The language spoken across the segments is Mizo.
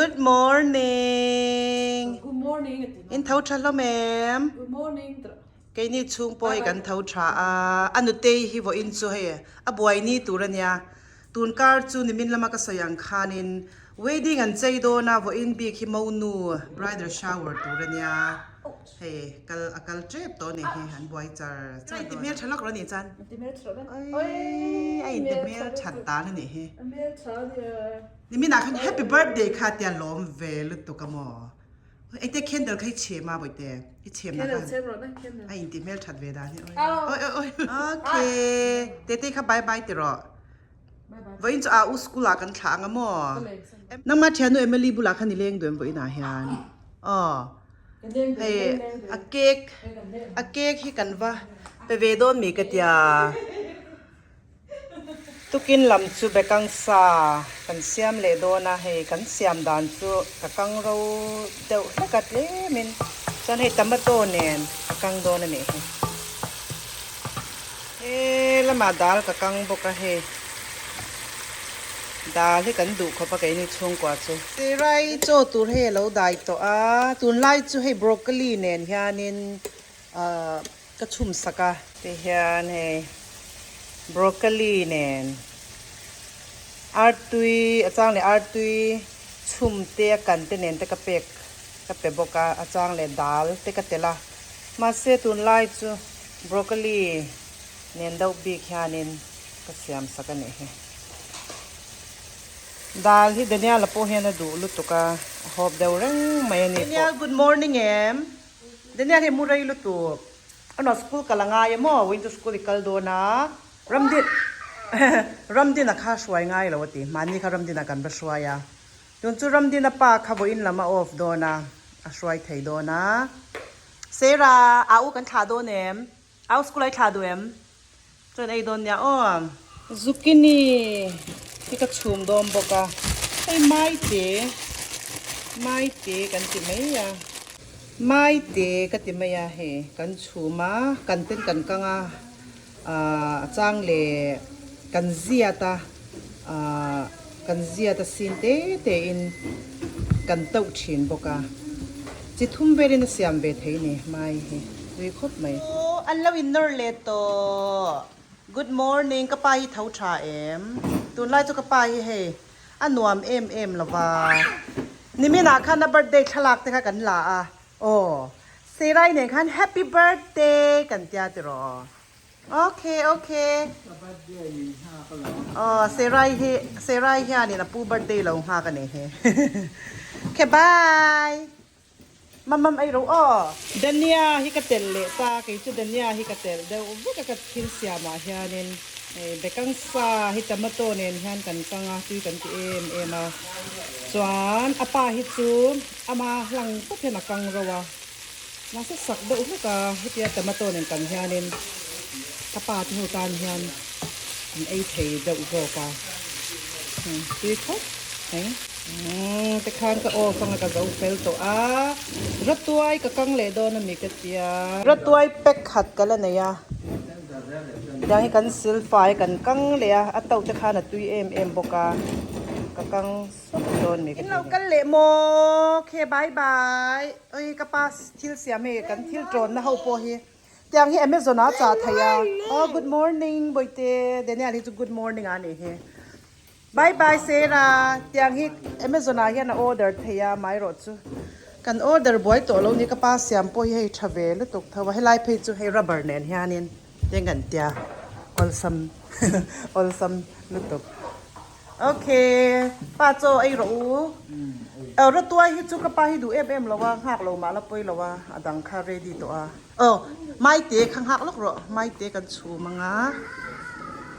Good morning. Good morning a ti In tho tha hlawm em? Good morning tawh. Keini chhung pawh hi kan tho tha a, a nutei hi vawiin chu hei a buai ni tur a nia. Tun kar chu nimin lama ka sawi ang khanin wedding an chei dawn a, vawiin bik hi monu bridal shower tur a nia. Hei kal a kal tep tawh a nih hi, an buai char char dawn. A inti hmel tha lawk lo a nih chuan. Oi a inti hmel that dan a nih hi. A hmel tha a nia. Niminah khan happy birthday kha tia lawm ve lutuk a maw? Engte candle kha i chhem a bawihte, i chhem na khan a inti hmel that ve dan hi oi oi oi okay Tetei kha bye bye ti rawh vawiin chu a u school ah kan thlah ang a maw? Nangmah thiannu Emily bulah khan i leng duh em vawiin ah hian aw hei a cake a cake hi kan va pe ve dawn mi ka tia. Tukin lam chu bekang sa kan siam leh dawn a, hei kan siam dan chu ka kang ro deuh hlek a tlemin chuan hei tomato nen ka kang dawn a nih hi. He lamah dal ka kang bawk a hei dal hi kan duh khawp a keini chhungkua chu. Sirai chaw tur hei a lo dai tawh a, tunlai chu hei broccoli nen hianin ahh. Ka chhum sak a. Ti hian hei broccoli nen artui a chang leh artui chhum te a kan te nen te ka pek ka pe bawk a a chang leh dal te ka telh a mahse tunlai chu broccoli nen deuh bik hianin ka siam sak a nih hi. Dal hi Daniel-a pawh hian a duh lutuk a a hawp deuh reng mai a ni pawh. Daniel good morning em. Daniel hi mu rei lutuk. Ano school kal a ngai emaw winter school i kal dawn a Ramdin Ramdina kha hruai ngai lo a ti. Mahni kha Ramdina kan va hruai a. Tun chu Ramdina pa kha vawiin lam a off dawn a, a hruai thei dawn a. Sarah, a u kan thlah dawn em? Au school a i thlah duh em? Chuan ei dawn nia aw. Zucchini hi ka chhum dawn bawk a, hei maite, maite kan ti mai a, maite ka ti mai a hei kan chhum a, kan ten kan kang a, ah a chang leh kan ziat a, ah kan ziat a sin te te in kan tauh thin bawk a, chi thum velin a siam ve thei ni mai hi tui khawp mai. Aw an lo in nawr leh tawh. Good morning ka pa hi tho tha em? Tunlai chu ka pa hi hei a nuam em em lo va. Niminah khan a birthday thlalak te kha kan la a, aw Serai nen khan happy birthday kan tia tiraw. Ok ok. Ka birthday min nghak alawm. Aw Serai hi Serai hianin a pu birthday lo nghak a nih hi. Ok bye. Mamam ei ro aw. Dania hi ka telh leh ta kei chu Dania hi ka telh deuh vek a ka thil siamah hianin hei bekang sa hi tomato nen hian kan kang a tui kan ti em em a chuan a pa hi chu ama hlang tawp hian a kang ro a. Mahse sak deuh hlek a, hetia tomato nen kan hianin ka pa te ho tan hian an ei thei deuh zawk a, tui khawp mai. Umm tikhan ka off anga ka zo fel tawh a, ratuai ka kang leh dawn a mi ka tia. Ratuai pack khat ka la nei a, tiang hi kan silfai kan kang leh a, a tauh te khan a tui em em bawk a, ka kang. In lo kal leh maw? Khe bye bye. Oi ka pa thil siam hei kan thil tawn na ho pawh hi tiang hi Amazon ah chah thei a. Oh good morning bawihte Daniel hi chu good morning a nih hi. Bye bye Sarah tiang hi Amazon ah hian a order thei a amaherawh chu kan order buai tawh lo ni ka pa siam pawh hi hei tha ve lutuk tho a helai phei chu hei rubber nen hianin teng kan tia awlsam awlsam lutuk. Ok, pa chaw ei rawh u. Aw ratuai hi chu ka pa hi duh em em lo a, nghak lo mah la pawi lo a, a dang kha ready tawh a. Aw, maite kha nghak lawk rawh, maite kan chhum ang a.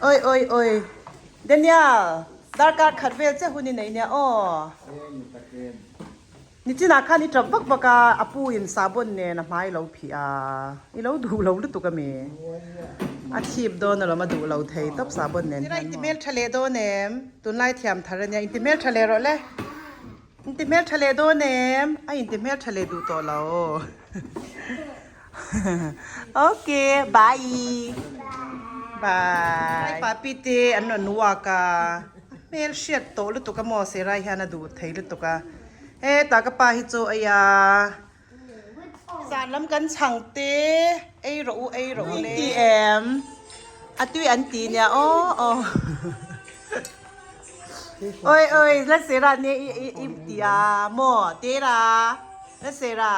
Oi oi oi, Daniel, darkar khat vel che hun i nei nia aw. Nichinah khan i tap vak vak a, a pu in sahbawn nen a hmai lo phih a, i lo duh lo lutuk a mi? A thip dawn alawm a duh lo thei tawp sahbawn nen hian maw? Inti hmeltha leh dawn em? Tunlai thiam thar ania, inti hmeltha leh rawh le. Inti hmeltha leh dawn em? A inti hmeltha leh duh tawh lo. Ok, bye. Bye. Papi te an rawn walk a, a hmel hriat tawh lutuk a maw, Serai hian a duh thei lutuk a. Heta ka pa hi chaw ei a. Zan lam kan chhang te ei rawh u ei rawh u le. Ti em? A tui an ti nia aw aw. Oi oi la sera ne i i i ti a maw tera la sera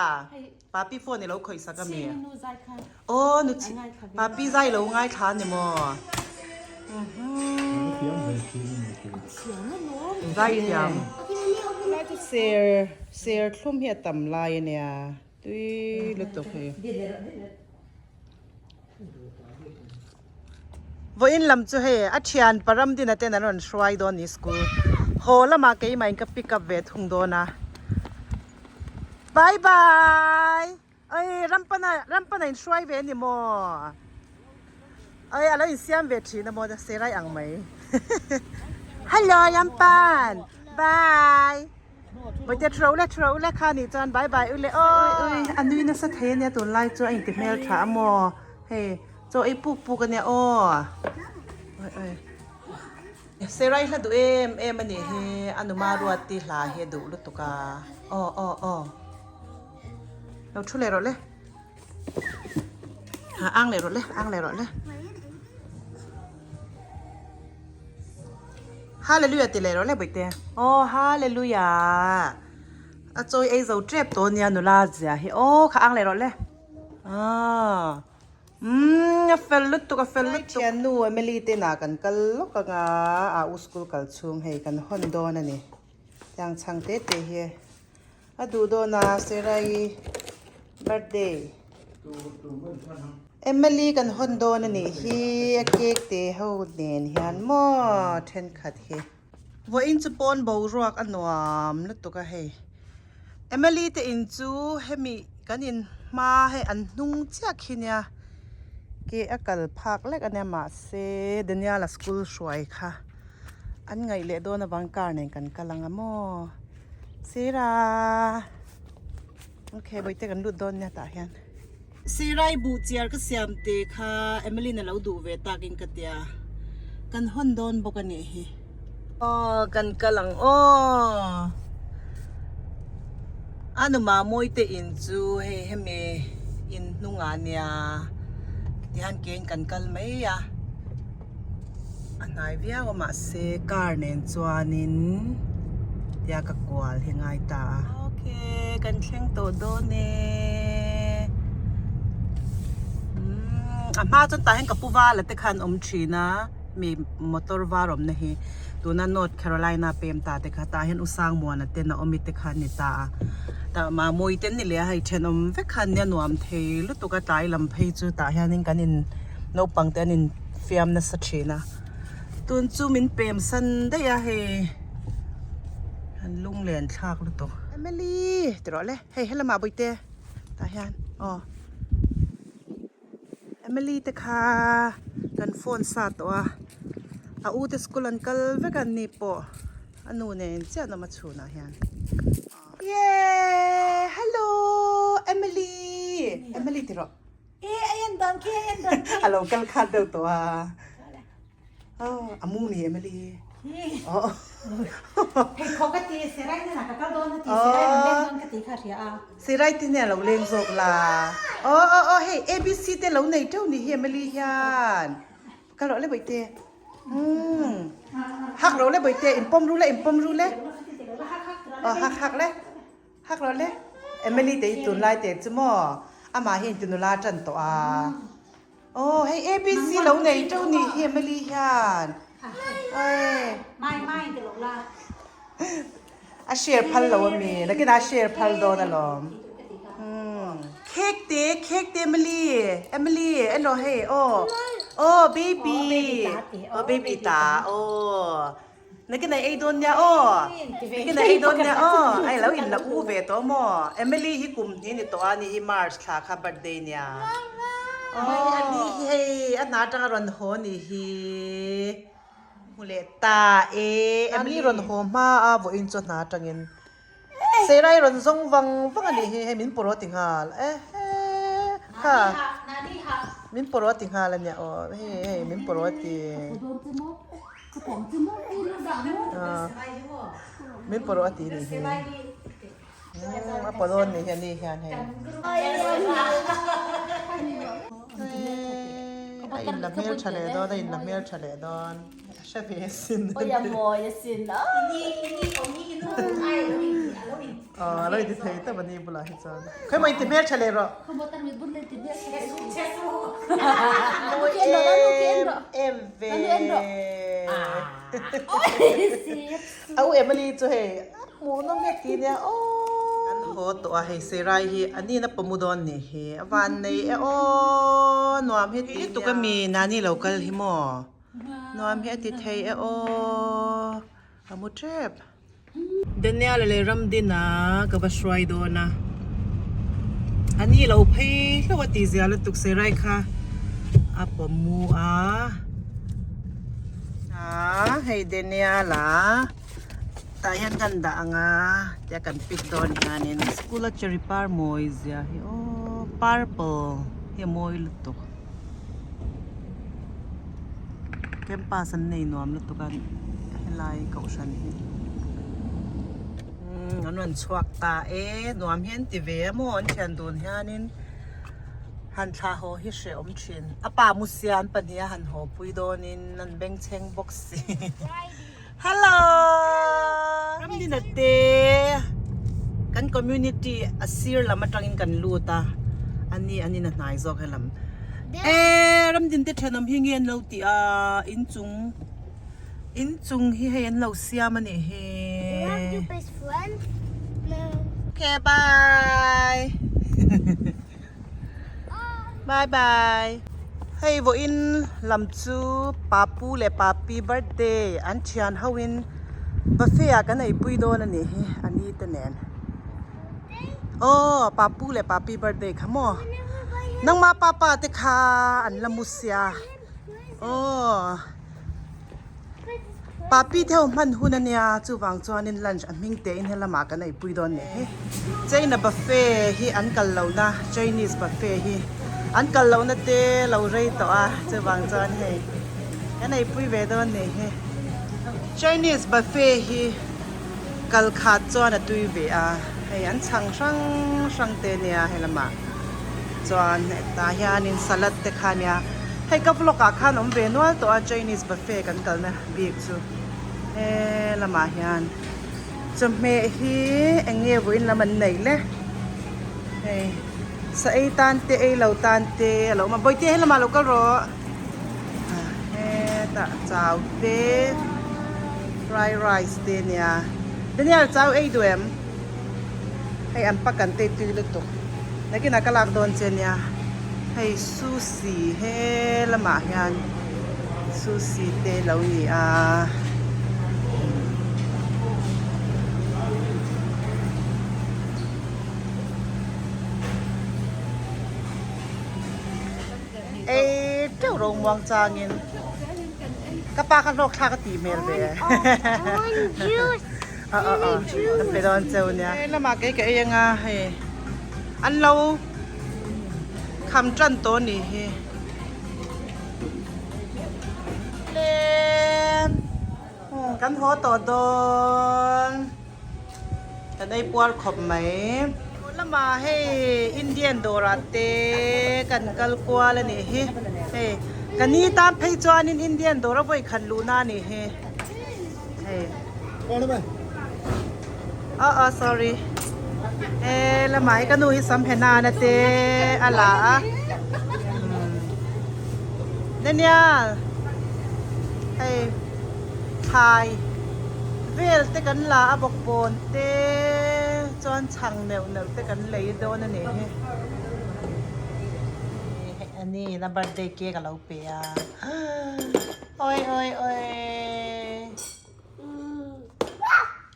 papi phone i lo khawih sak a mi. Aw nu chi papi zai lo ngaithla a ni maw. Zai thiam. Lai chu ser ser thlum hi a tam lai a nia tui lutuk hi. Vawiin lam chu hei a thian param dina ten an rawn hruai dawn ni school haw lamah keimah in ka pick up ve thung dawn a bye bye. Oi rampana rampana in hruai ve ani maw oi alo in siam ve thin a maw serai ang mai hello rampan bye bawihte thu ro le thu ro le kha nih chuan bye bye ule aw oi a nui nasa thei ania tunlai chu a inti hmel tha a maw hei chaw ei puk puk ania aw oi oi serai hla duh em em a nih hi a numa ruat tih hla hi a duh lutuk a aw aw aw. Lo thu leh rawh le. Ha ang leh rawh le, ang leh rawh le. Hallelujah ti leh rawh le bawihte. Aw hallelujah. A chawi ei zo tep tawh nia nula zia hi. Aw kha ang leh rawh le. Ah. Umm a fel lutuk a fel lutuk. Thiannu Emily te inah kan kal lawk anga a u school kal chhung hei kan hawn dawn a ni. Tiang chhang te te hi. A duh dawn a Serai birthday. Emily kan hawn dawn a nih hi a cake te ho nen hian maw thenkhat hi. Vawiin chu pawn boruak a nuam lutuk a hei. Emily te in chu hemi kan in hma hei an hnung chiah khi nia ke a kal phak lek a nia mahse Daniel-a school hruai kha an ngaih leh dawn avang car nen kan kal ang a maw. Sira okay bawihte kan lut dawn nia tah hian Sirai buh chiar ka siam te kha Emily a lo duh ve takin ka tia kan hawn dawn bawk a nih hi aw kan kal ang aw a nu Mamawii te in chu hei hemi in hnungah nia tihian kein kan kal mai a. A hnai viau a mahse car nen chuanin tia ka kual hi ngai ta a. Ok kan thleng tawh dawn e umm a hma chuan tah hian ka pu vala te khan awm thin a mi motor var awmna hi tuna North Carolina pem ta te kha tah hian u Sangmuana ten a awm i te kha an ni ta a tah Mamawii te an ni leh a hei thenawm vek kha an nia nuam thei lutuk a tlai lam phei chu tah hianin kan in naupang te an in fiam nasa thin a tun chu min pem san daih a hei an lung len thlak lutuk Emily ti rawh le hei helamah bawihte tah hian aw Emily te kha kan phone sa tawh a a u te school an kal vek a ni pawh a nu nen chiah an awm a chhunah hian yay hello Emily Emily ti rawh. E a en dan khi a en dan khi. A lo kal khat deuh tawh a. Oh, a mu ni Emily. Oh. Hei khaw ka ti Serai nena ka kal dawn a ti Serai rawn leng dawn ka ti kha hria a. Serai te nia lo leng zawk la. Oh oh oh hei ABC te lo nei teuh ni hi Emily hian. Kal rawh le bawihte. Umm. Hak rawh le bawihte in pawm ru le in pawm ru le. Oh hak hak le. Hak lo le. Emily te hi tunlai te chu maw amah hi inti nula tan tawh a. Aw hei ABC lo nei teuh nih hi Emily hian. Oi. Mai mai ti lo la. A share phal lo ami. Nakinah a share phal dawn alawm. Cake te cake te Emily. Emily elo hei aw. Aw baby. Aw baby ta aw. Nakin ai ei dawn nia aw. Nakin ai ei dawn nia aw. Ai lo in la u ve tawh maw. Emily hi kum hnih ni tawh a ni hi March thla kha birthday nia. Aw a ni hi hei a hna atanga rawn haw ni hi. Hmu leh ta e. Emily rawn haw hma a vawiin chu a hna atangin. Serai rawn zawng vang vang a nih hi hei min pawh ti nghal ehe kha min pawh ti nghal a nia aw hei hei min pawh ti min pawh ti nih hi. A paw dawn ni hi ani hian hei. A in la hmel tha leh dawn a in la hmel tha leh dawn a hre ve asin. Aw a lo inti thei tawp a ni bulah hi chuan. Khawi maw inti hmel tha leh rawh. Mawi em em ve. A u em a ni chu hei a hmuh nawm hlek ti nia aw. Kan haw tawh a hei Serai hi a nina pawmu dawn ni hi a van nei e aw nuam hi ti tuk a mi nani lo kal hi maw nuam hi a ti thei e aw a mu tep. Daniel leh Ramdina ka va hruai dawn a a ni lo phei hlauh a tih zia lutuk Serai kha a pawmu a. A hei Daniel a tah hian kan dah ang a tia kan pick dawn hianin school a cherry par mawi zia hi aw purple hi a mawi lutuk campus an nei nuam lutuk a helai kohhran hi umm an rawn chhuak ta e nuam hi an ti ve a maw an thian dun hianin. Han thlah haw hi hrehawm thin. A pa Musia an pahnih a han haw pui dawnin an bengchheng bawk si. Hello! Ramdina te kan community a sir lam atangin kan lut a, ani an in a hnai zawk helam. E Ramdin te thenawm hi nge an lo tih a inchung inchung hi hei an lo siam a nih hi. Okay bye. Bye bye. Hei vawiin lam chu papu leh papi birthday an thian ho in buffet ah kan eipui dawn a nih hi a ni te nen. Aw papu leh papi birthday kha maw. Nangma papa te kha an la mu sia. Aw. Papi te ho hman hun a nia, chuvang chuanin lunch a hming tein helamah kan eipui dawn nih hi. China buffet hi an kal lohna, Chinese buffet hi an kal lohna te lo rei tawh a, chuvang chuan hei kan eipui ve dawn nih hi. Chinese buffet hi kal khat chuan a tui ve a, hei an chhang hrang hrang te nia helamah. Chuan tah hianin salad te kha ania hei ka vlog ah khan awm ve nual tawh a Chinese buffet kan kalna bik chu he lamah hian chawhmeh hi eng nge vawiin lam an neih le hei sa ei tan te ei lo tan te a lo awm a bawihte he lamah lo kal rawh hetah chau te fried rice te ania Daniel chau ei duh em. Hei an pak an tei tui lutuk. Nakinah ka lak dawn che nia. Hei sushi he lamah hian sushi te lo ni a. Ei teuh ro muang changin ka pa kha hlawk thlak a tih hmel ve. Aw aw aw an pe dawn cheu nia. He lamah kei ka ei anga hei an lo kham tan tawh a nih hi. Le kan haw tawh dawn kan ei puar khawp mai. Haw lamah hei Indian dawrah te kan kal kual a nih hi hei ka ni tan phei chuanin Indian dawr a vawi khat luhna a nih hi. Hei. Oh oh sorry. Eh lamah hi ka nu hi sam hena na te a la a. Daniel. Hei. Thlai vel te kan la a bawk pawn te chuan chhang neuh neuh te kan lei dawn a ni hi. Ani na birthday cake a lo pe a. Oi oi oi.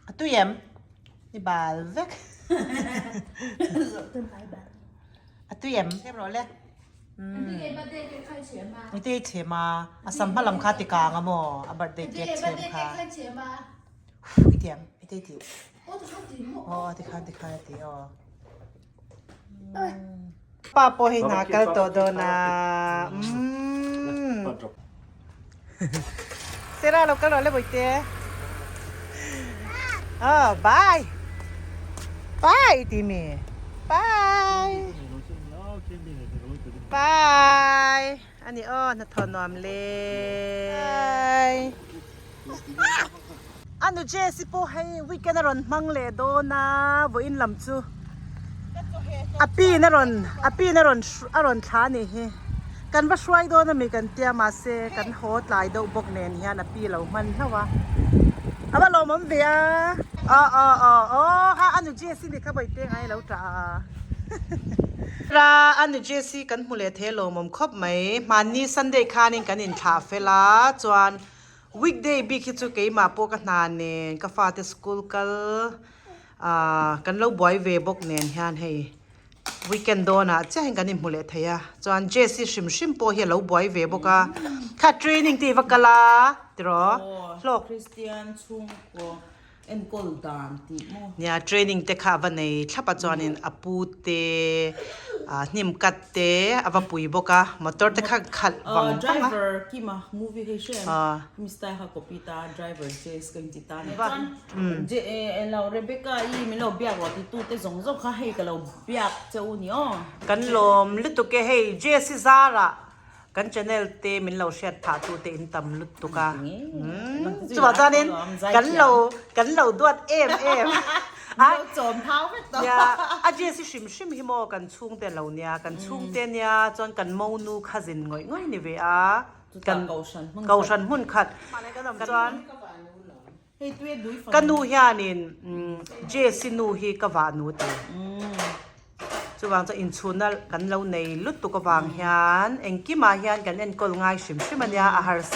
A tui em? Ni bal vek. A tui em? Em rawh le. Ni te chhe ma. A sam hma lam kha ti kang a maw? A birthday cake chhem kha. I ti em? I te ti. Aw ti khan ti khan a ti aw. Pa pawh hei hna kal tawh dawn a. Sarah lo kal rawh le bawihte. Oh, bye. Bye. Bye i ti mi? Bye! Bye! Ani aw hnathawh nuam le. Bye! A nu Jessie pawh hei weekend a rawn hmang leh dawn a, vawiin lam chu a pin a rawn a pin a rawn a rawn thla a nih hi. Kan va hruai dawn a mi kan tia mahse kan haw tlai deuh bawk nen hian a pi lo hman hlauh a, a va lawmawm ve a. Aw aw aw aw ha a nu Jessie ni kha bawihte ngai lo tah a. Ra a nu Jessie kan hmu leh thei a lawmawm khawp mai. Hmanni Sunday khanin kan inthlah fel a chuan Weekday bik hi chu keimah pawh ka hna nen ka fate school kal ah kan lo buai ve bawk nen hian hei weekend dawnah chiah hian kan inhmu leh thei a chuan Jessie hrim hrim pawh hi a lo buai ve bawk a kha training te i va kal a tiraw hlawk Christian chhungkaw enkawl dan tih maw? Nia training te kha a va nei thlap a chuanin a pu te ah hnim cut te a va pui bawk a motor te kha khalh vang vang a. Driver Kima movie hei hre em hemi style kha copy ta driver Jace ka inti ta nia chuan Je elo Rebecca i min lo biak rawh ti tu te zawng zawng kha hei ka lo biak che u ni aw. Kan lawm lutuk e hei Jace i zarah Kan channel te min lo hriat phah tu te in tam lutuk a. Chuvang chuanin kan lo kan lo duat em em a. Chawm thau vek tawh. Nia a JC hrim hrim hi maw kan chhungte lo nia kan chhungte nia chuan kan monu kha zin ngawih ngawih ni ve a. Kan kohhran hmun khat. Kohhran hmun khat. Chuan Ka nu hianin JC nu hi ka vah nu ti. Chuvang chuan inchhunna kan lo nei lutuk avang hian engkimah hian kan enkawl ngai hrim hrim a nia,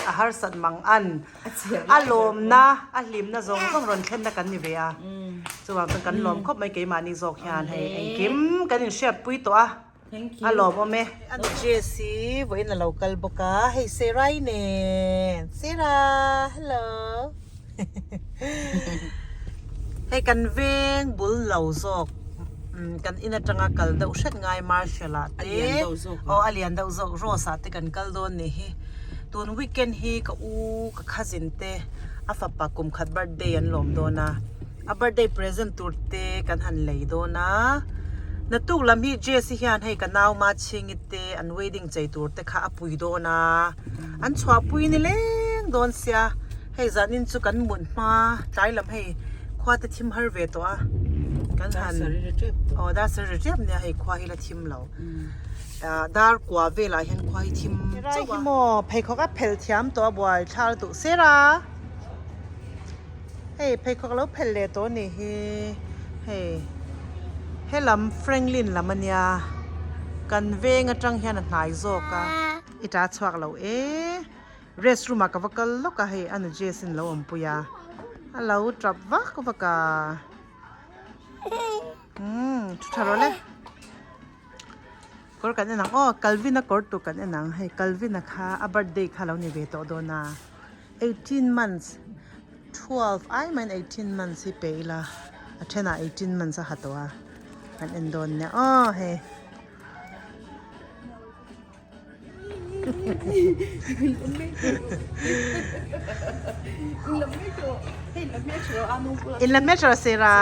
a harsat mang an, a lawmna, a hlimna zawng zawng rawn thlenna kan ni ve a. Chuvang chuan kan lawm khawp mai keimahni zawk hian hei engkim kan inhriatpui tawh a. A lawmawm e. A nu Jessie vawiin a lo kal bawk a, hei Sarah i nen. Sarah, hello. Hei kan veng bul lo zawk kan in atanga kal deuh hret ngai Marshall ah te. A lian deuh zawk. Aw a lian deuh zawk Rose ah te kan kal dawn nih hi. Tun weekend hi ka u ka cousin te a fapa kum khat birthday an lawm dawn a. A birthday present tur te kan han lei dawn a, naktuk lam hi Jessy hian hei ka nau ma chhingi te an wedding chei tur te kha a pui dawn a, an chhuahpui ni leng dawn sia, hei zanin chu kan mut hma tlai lam hei khua te thim har ve tawh a, kan han aw dar sarih ri tep nia hei khua hi la thim lo, dar kua velah hian khua hi thim chauh a. Hi maw pheikhawk a phelh thiam tawh a buai thla lutuk Sarah. Hei pheikhawk lo phelh leh tawh anih hi hei helam Franklin lam ania kan veng atang hian a hnai zawk a i ta chhuak lo e rest room ah ka va kal lawk a hei a nu Jason lo awmpui a a lo tap vak vak a umm thu tha rawh le. Kawr kan en ang aw Calvin a kawr tur kan en ang hei Calvin a kha a birthday kha lo ni ve tawh dawn a 18 months 12 ai main 18 months hi pe ila a thenah 18 months a ha tawh a kan en dawn nia aw hei. In la hmeltha rawh Sera.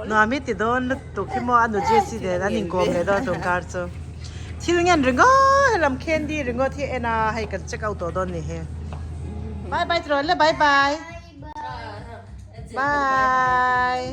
Nuam i ti dawn lutuk hi maw a nu Jessie nen an inkawm leh dawn tun kar chu. Thil ngen ringawt helam candy ringawt hi en a hei kan check out tawh dawn ni hi. Bye bye tiraw le bye bye. Bye.